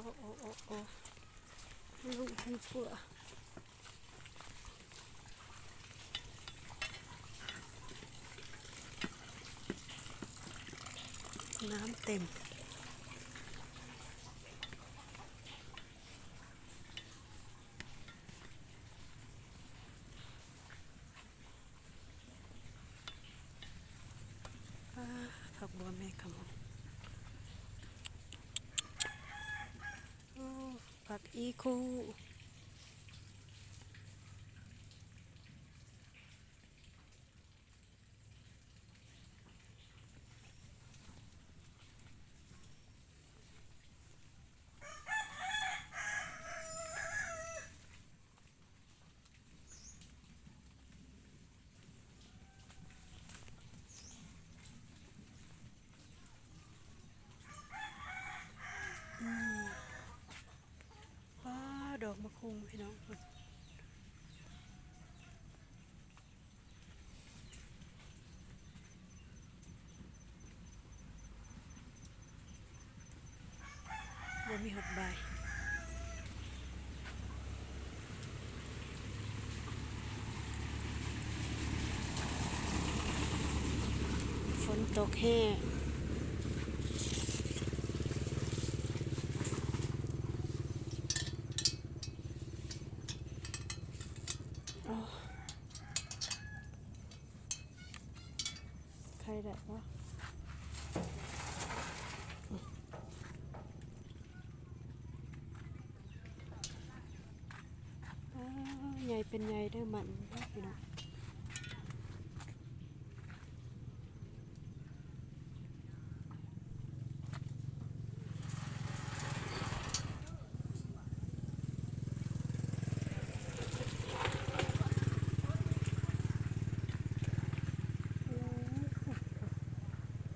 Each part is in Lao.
ໂອ້ ໂອ້ ໂອ້ ໂອ້ ລົງທັງຕົວ ນ້ຳເຕັມ. ອ່າ ຜັກບົວແມ່ຂະໝົນ ໂອ້ ຜັກອີຄູ. ປ້າ ດອກໝາກຫຸ່ງພີ່ນ້ອງ ບໍ່ມີຮອດໃບ. ຝົນຕົກແຮງ. ໂອ້ ໄຂ່ໄດ້ບໍ່? ອ້າ ໃຫຍ່ເປັນໃຫຍ່ເດີ້ ມັນເດີ້ພີ່ນ້ອງ.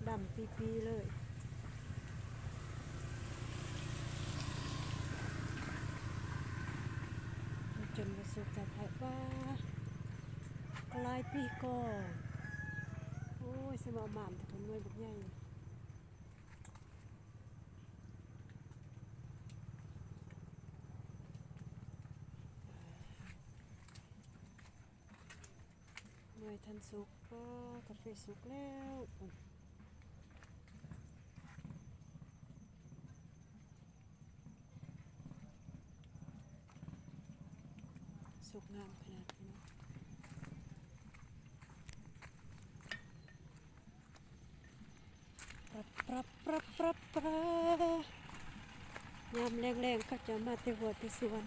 ດຳປີໆເລີຍ ຈົນບໍ່ສຸກຈັກໄຜ ປ້າ ກໍຫຼາຍປີກ່ອນ. ໂອ້ຍ ສະເໝາະໝາມ ແຕ່ເພິ່ນໜ່ວຍບັກໃຫຍ່. ໜ່ວຍທັນສຸກ ປ້າ ກາເຟສຸກແລ້ວ. ສຸກງາມຂະໜາດນີ້ເນາະ. ປັບ ປັບ ປັບ ປັບ ປັບ ຍາມແລງໆ ເຂົາເຈົ້າມາແຕ່ຫົວແຕ່ສວນ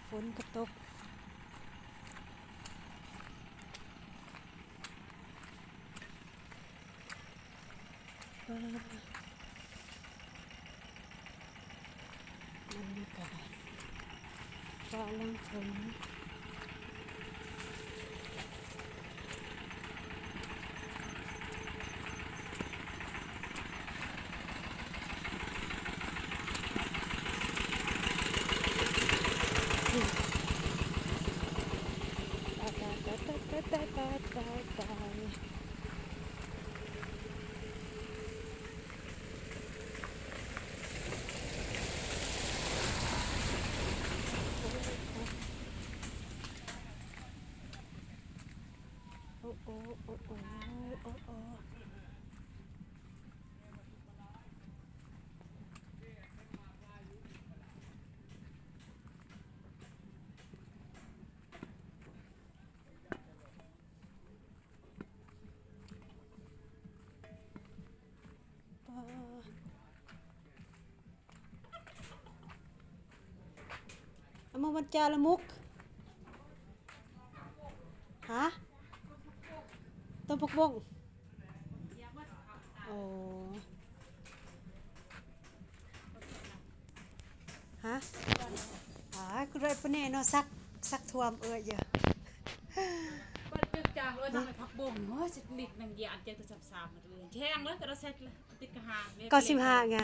ຝົນກໍຕົກ. ປາ ບັນຍາກາດຟ້າຫຼັງຝົນ. ຕາຍ ຕາຍ ຕາຍ ຕາຍ. ໂອ້ ໂອ້ ໂອ້ ໂອ້ ໂອ້ ໂອ້. ປາ ເອົາມາວັນຈາລະມຸກ ຮະ? ຕົ້ນຜັກບົ້ງ ໂອ້. ຮະ? ອາ ຄືໄດ້ປານນີ້ເນາະ ສັກ ສັກຖ້ວມເອື້ອຍຢູ່. ເປີດຈຶ່ກຈາງເອີຍ ນັ່ງໃນຜັກບົ້ງ ໂອ້ຍ ຊິລິກໜຶ່ງຢານເຈົ້າ ແຕ່ຊ້ຳໆ ແຂງເລີຍ ແຕ່ລະເຊັດເລີຍ ຕິດກະຫາງເລີຍ ເກົ້າສິບຫ້າ ໄງ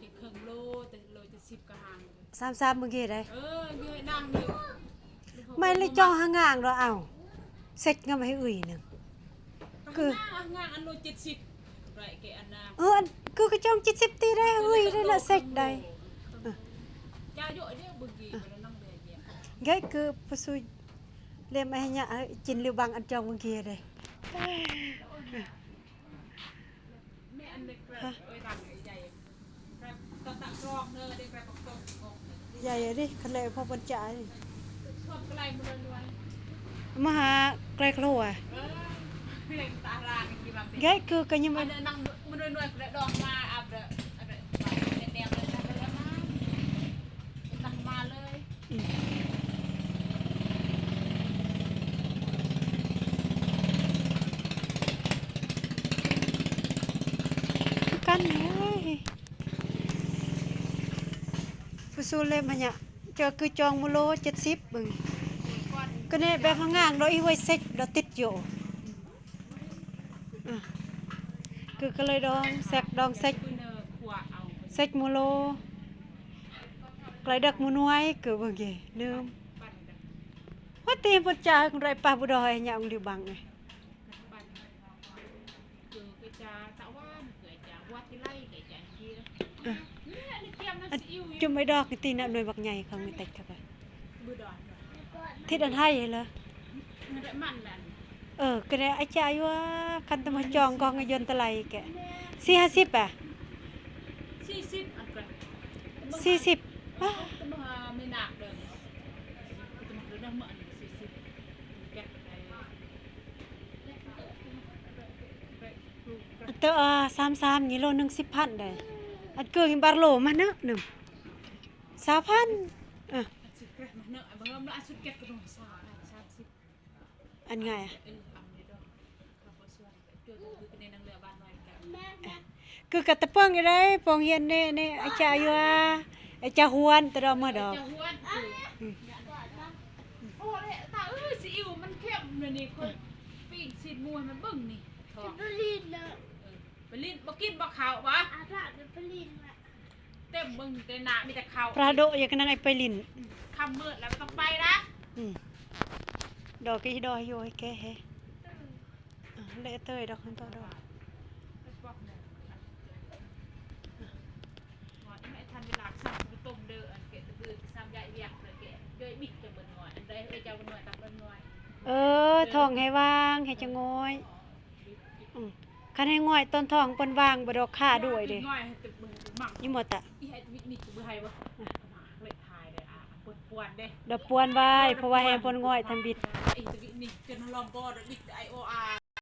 ອີກເຄິ່ງໂລ ແຕ່ໂລເຈັດສິບກະຫາງ ສາມສາມ ມື້ກີ້ໄດ໋ ເອີ ເງີຍນັ່ງຢູ່ ໄມ້ລະຈ່ອງຫາງາງເນາະ ເອົາ ເຊັດງາມໃຫ້ເອື້ອຍໜຶ່ງ ຄືຫາງາງ ອັນໂລເຈັດສິບ ໄດ້ແກ່ອັນນະ ເອີ ອັນ ຄືກະຈ່ອງເຈັດສິບຕິໄດ້ ເອີ ເອື້ອຍໄດ້ລະເຊັດໄດ້. Gai ke pesu lem ai nya, eh, cin liu bang an jong mengge deh. Hah? Yai deh, kale pho ban cha. Maha klai kloa. Gai ke ka nyim. Kan ai. ຜູ້ສູເລັບຫັ້ນຍະ ເຈົ້າຄືຈອງໂມໂລເຈັດສິບເບິ່ງ. ກະແນະແບບຫາງາງດອກ ອີໄວເຊັກດອກຕິດຢູ່. ອາ ຄືກະເລີຍດອງແຊັກ ດອງແຊັກ ແຊັກໂມໂລ ກະໄລດັກໂມນວຍ ຄືເບິ່ງເກລືມ. ວ່າຕິເພິ່ນຈາກໄດ້ປາບຸດອຍຫຍັງລິວບັງເອີຍ. ອັນຈຸ່ມໄອ້ດອກນີ້ຕິນະ ໜ່ວຍບັກໃຫຍ່ເຂົາມີແຕ່ກະບະ ທິດອັນໄທເລີຍ. ເອີ ກະໄດ້ອາຈາຢູ່ວ່າ ຄັນຕະມາຈອງກອງກະຍົນຕະໄລແກະ ສີ່ຫ້າສິບອະ ສີ່ສິບ ອາ ເຕີ ອາ ສາມສາມ ນີ້ໂລໜຶ່ງສິບພັນໄດ໋. ອັນເກີງບາດໂລມາເນາະໜຶ່ງ ຊາວພັນ ເອີ ອັນງ່າຍ ຄືກະຕະເປິງຢູ່ໄດ໋ ໂຮງຮຽນນີ້ ນີ້ ອາຈາຢູ່ວ່າ ອາຈາຮວນຕະດອກມາດອກ. ອືມ ໂອ້ ຕາເອີຍ ຊີອິ້ວມັນເຄັມແນວນີ້ ຂ້ອຍປີ້ງຊີ້ນໝູໃຫ້ມັນເບິ່ງນີ້. ໄປຫຼິ້ນເນາະ ເອີ ໄປຫຼິ້ນ ບໍ່ກິນບໍ່ເຂົ້າຫວາ? ອາດາໄປຫຼິ້ນລະ ເຕັມເບິ່ງແຕ່ໜ້າມີແຕ່ເຂົ້າ ພະໂດ ຢາກນັ່ງໄອ້ໄປຫຼິ້ນ ອືມ ຄ່ຳມືດແລ້ວບໍ່ຕ້ອງໄປນະ. ອືມ ດອກກະອີດອກຢູ່ໃຫ້ແກະ ເອີ ເລະເຕີຍດອກຫັ້ນໂຕດອກ. ເອີ ທ້ອງໃຫ້ວ່າງ ໃຫ້ຈະງອຍ. ອືມ ຄັນໃຫ້ງອຍຕອນທ້ອງເພິ່ນວ່າງ ບໍ່ດອກຂາດ້ວຍເດ້. ນີ້ໝົດຕະ ດອກປວນໄວ້ ເພາະວ່າໃຫ້ເພິ່ນງອຍທຳອິດ. ອ